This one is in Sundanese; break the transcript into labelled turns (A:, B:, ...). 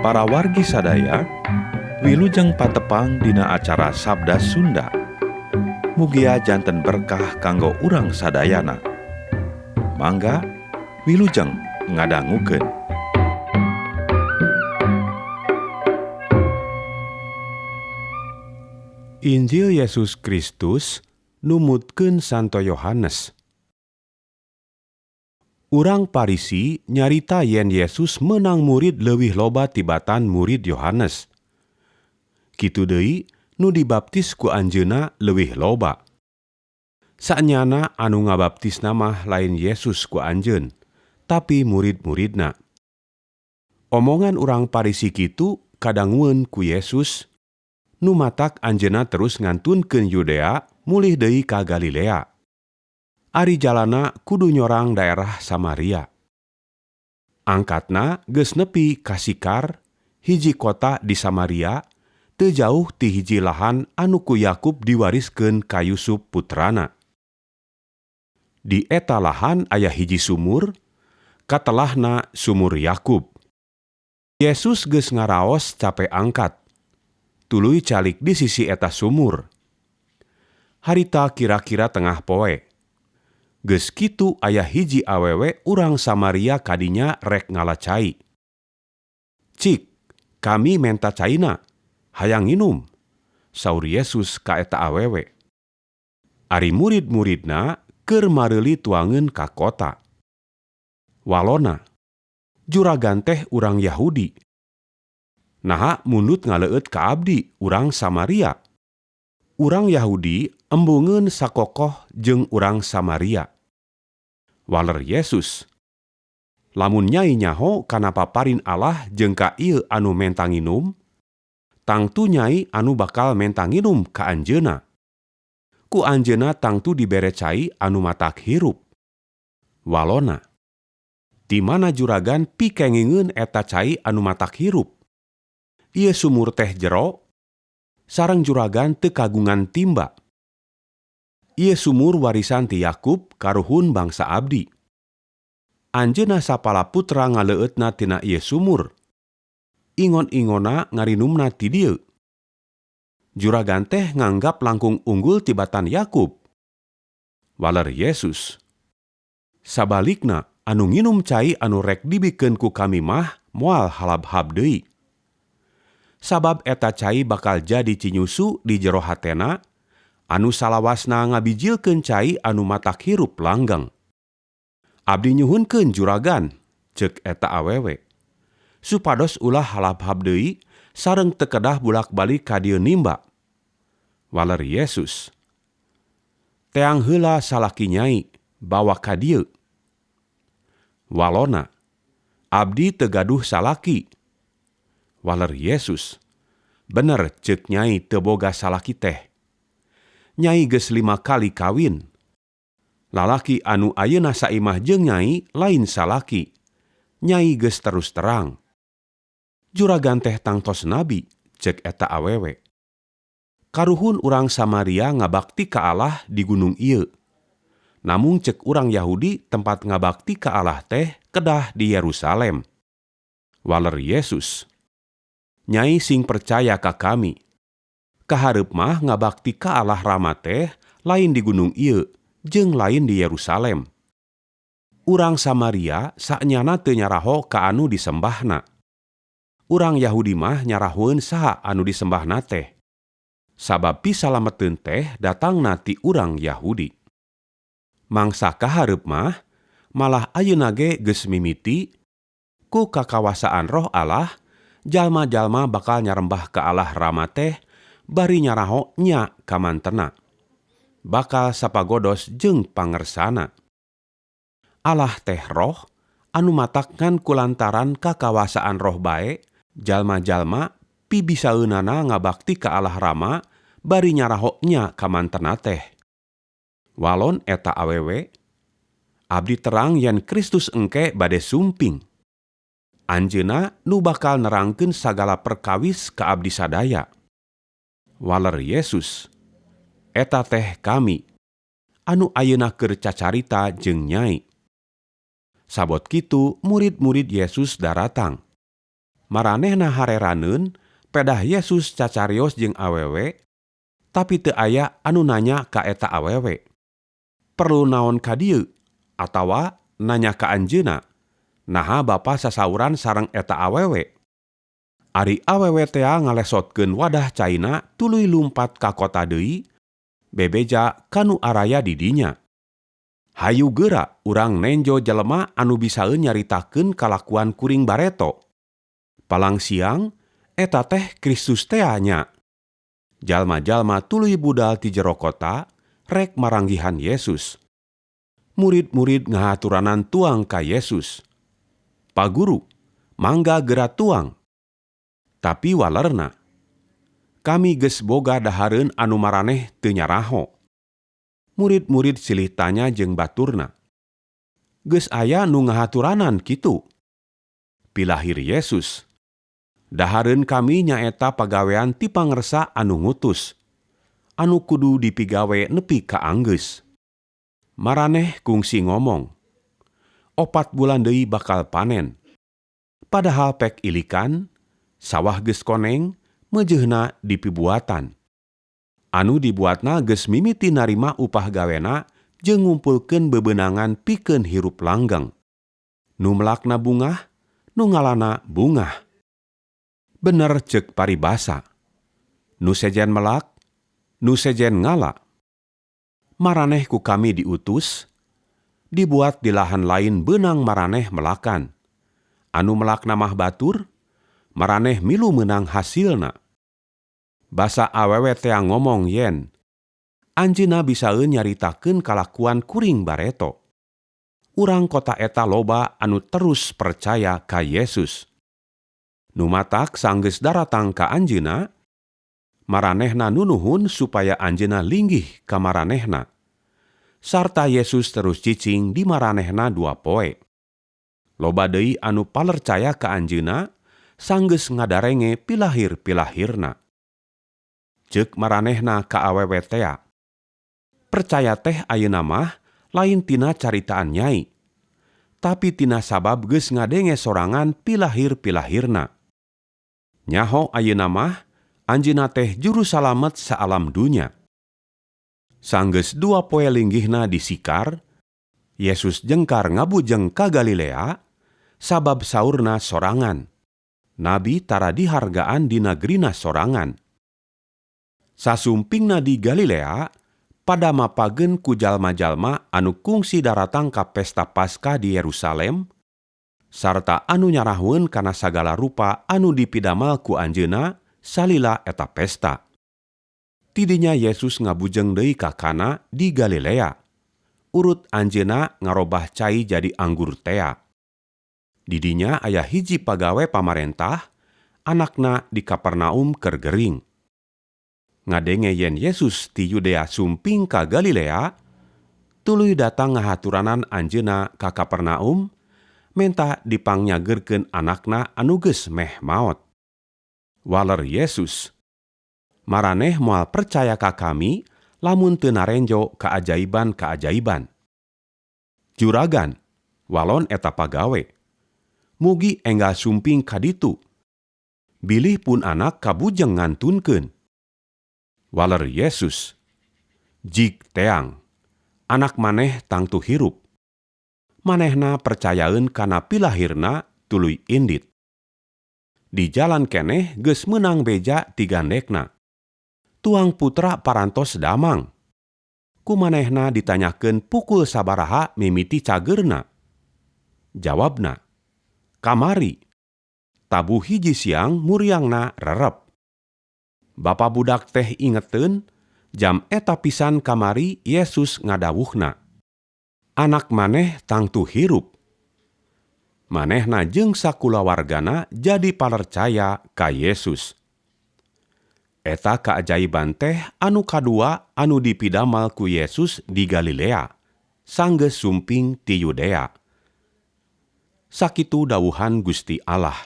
A: Para wargi sadaya, wilujeng patepang dina acara Sabda Sunda. Mugia janten berkah kanggo urang sadayana. Mangga wilujeng ngadangukeun. Injil Yesus Kristus numutkeun Santo Yohanes. Urang Parisi nyarita yen Yesus meunang murid leuwih loba tibatan murid Yohanes. Kitu deui nu dibaptis ku anjeunna leuwih loba. Saenyana anu ngabaptisna mah lain Yesus ku anjeun, tapi murid-muridna. Omongan urang Parisi kitu kadangueun ku Yesus, nu matak anjeunna terus ngantunkeun Yudea mulih deui ka Galilea. Ari jalana kudu nyorang daerah Samaria. Angkatna geus nepi ka Sikar, hiji kota di Samaria, teu jauh ti hiji lahan anu ku Yakub diwariskeun ka Yusuf putrana. Di eta lahan aya hiji sumur, katelahna sumur Yakub. Yesus geus ngaraos cape angkat, tuluy calik di sisi eta sumur. Harita kira-kira tengah poe. Geus kitu aya hiji awewe urang Samaria kadinya rek ngala cai. Cik, kami menta caina, hayang nginum, saur Yesus ka eta awewe. Ari murid-muridna keur mareuli tuangeun ka kota. Walona, juragan teh urang Yahudi. Naha mundut ngaleueut ka abdi urang Samaria. Urang Yahudi embungeun sakokoh jeung urang Samaria. Waler Yesus, lamun nyai nyaho kana paparin Allah jeung ka ieu anu menta nginum, tangtu nyai anu bakal menta nginum ka anjeunna. Ku anjeunna tangtu dibere cai anu matak hirup. Walona, di mana juragan pikengingeun eta cai anu matak hirup? Ieu sumur teh jero, sareng juragan teu kagungan timba. Ieu sumur warisan ti Yakub karuhun bangsa abdi. Anjeunna sapala putra ngaleueutna tina ieu sumur. Ingon-ingonna ngarinumna ti dieu. Juragan teh nganggap langkung unggul tibatan Yakub. Waler Yesus, sabalikna anu nginum cai anu rek dibikeun ku kami mah moal halab-hab deui. Sabab eta cai bakal jadi cinyusu di jero hatena, anu salawasna ngabijilkeun cai anu matak hirup langgeng. Abdi nyuhunkeun juragan, ceuk eta awewe, supados ulah halab-hab deui sareng teu kedah bulak-balik ka dieu nimba. Waler Yesus, teang heula salaki nyai, bawa ka dieu. Walona, abdi teu gaduh salaki. Waler Yesus, bener ceuk nyai teu boga salaki teh. Nyai geus 5 kali kawin. Lalaki anu ayeuna saimah jeung nyai lain salaki. Nyai geus terus terang. Juragan teh tangtos nabi, ceuk eta awewe. Karuhun urang Samaria ngabakti ka Allah di gunung ieu. Namung ceuk urang Yahudi tempat ngabakti ka Allah teh kedah di Yerusalem. Waler Yesus, nyai sing percaya ka kami. Kahareup mah ngabakti ka Allah Rama teh lain di gunung ieu jeung lain di Yerusalem. Urang Samaria saenyana teu nyaraho ka anu disembahna. Urang Yahudi mah nyarahoeun saha anu disembahna teh. Sabab pisalameteun teh datangna ti urang Yahudi. Mangsa kahareup mah malah ayeuna ge geus mimiti ku kakawasaan Roh Allah, jalma-jalma bakal nyarembah ka Allah Rama teh bari nyaraho nya kamantena. Bakal sapagodos jeung pangersana. Allah teh roh anu matakkan kulantaran kakawasaan roh bae, jalma-jalma pibisaeunana ngabakti ka Allah Rama bari nyaraho nya kamantena teh. Walon eta awewe, abdi terang yen Kristus engke bade sumping. Anjeunna nu bakal nerangkeun sagala perkawis ka abdi sadaya. Waler Yesus, eta teh kami, anu ayeuna keur cacarita jeung nyai. Sabot kitu murid-murid Yesus daratang. Maranehna hareraneun pedah Yesus cacarios jeung awewe, tapi teu aya anu nanya ka eta awewe. Perlu naon ka dieu atawa nanya ka anjeunna, naha bapa sasauran sareng eta awewe. Ari awewe tea ngalesotkeun wadah caina tuluy lumpat ka kota deui, bebeja ka nu araya di dinya. Hayu geura urang nenjo jelema anu bisaeun nyaritakeun kalakuan kuring bareto. Palang siang eta teh Kristus tea nya. Jalma-jalma tuluy budal ti jero kota rek maranggihan Yesus. Murid-murid ngahaturanan tuang ka Yesus. Pa Guru, mangga geura tuang. Tapi walerna, kami geus boga dahareun anu maraneh teu nyaraho. Murid-murid silih tanya jeung baturna. Geus aya nu ngahaturanan kitu. Pilahir Yesus. Dahareun kami nyaeta pagawean ti Pangersa anu ngutus, anu kudu dipigawe nepi ka anggeus. Maraneh kungsi ngomong, 4 bulan deui bakal panen. Padahal pek ilikan, sawah geus koneng, meujeuhna dipibuatan. Anu dibuatna geus mimiti narima upah gawena jeung ngumpulkeun bebenangan pikeun hirup langgeng. Nu melakna bungah, nu ngalana bungah. Bener ceuk paribasa. Nu sejen melak, nu sejen ngala. Maraneh ku kami diutus, dibuat di lahan lain beunang maraneh melakan. Anu melakna mah batur, maraneh milu meunang hasilna. Basa awewe tea ngomong yen, anjeunna bisaeun nyaritakeun kalakuan kuring bareto. Urang kota eta loba anu terus percaya ka Yesus. Nu matak sanggeus daratang ka anjeunna, maranehna nunuhun supaya anjeunna linggih ka maranehna. Sarta Yesus terus cicing di maranehna 2 poe. Loba deui anu palercaya ka anjeunna, sanggeus ngadarenge pilahir-pilahirna. Ceuk maranehna ka awewe tea. Percaya teh ayeuna mah lain tina caritaan nyai, tapi tina sabab geus ngadenge sorangan pilahir-pilahirna. Nyaho ayeuna mah anjeunna teh juru salamet saalam dunya. Sanggeus 2 poe linggihna di Sikar, Yesus jengkar ngabujeng ka Galilea, sabab saurna sorangan. Nabi tara dihargaan di nagrina sorangan. Sasumpingna di Galilea, pada mapageun ku jalma-jalma anu kungsi daratang ka pesta Paskah di Yerusalem, sarta anu nyarahweun kana sagala rupa anu dipidamal ku anjeunna salila eta pesta. Tidinya Yesus ngabujeng deui ka Kana di Galilea. Urut anjeunna ngarobah cai jadi anggur tea. Didinya aya hiji pagawe pamarentah, anakna di Kapernaum keur gering. Ngadenge yen Yesus ti Yudea sumping ka Galilea, tuluy datang ngahaturanan anjeunna ka Kapernaum, menta dipangnyageukeun anakna anu geus meh maot. Waler Yesus, maraneh moal percaya ka kami lamun teu narenjo keajaiban-keajaiban. Juragan, walon eta pagawe. Mugi enggal sumping ka ditu. Bilih pun anak kabujeng ngantunkeun. Waler Yesus, jig teang, anak maneh tangtu hirup. Manehna percayaeun kana pilahirna tuluy indit. Di jalan keneh geus meunang beja tigandekna. Tuang putra parantos damang. Ku manehna ditanyakeun pukul sabaraha mimiti cageurna. Jawabna, kamari. Tabuh 1 siang muriangna rerep. Bapa budak teh ingeteun, jam eta pisan kamari Yesus ngadawuhna. Anak maneh tangtu hirup. Manehna jeung sakulawargana jadi palercaya ka Yesus. Eta kaajaiban teh anu kadua anu dipidamal ku Yesus di Galilea, sanggeus sumping ti Yudea. Sakitu dawuhan Gusti Allah.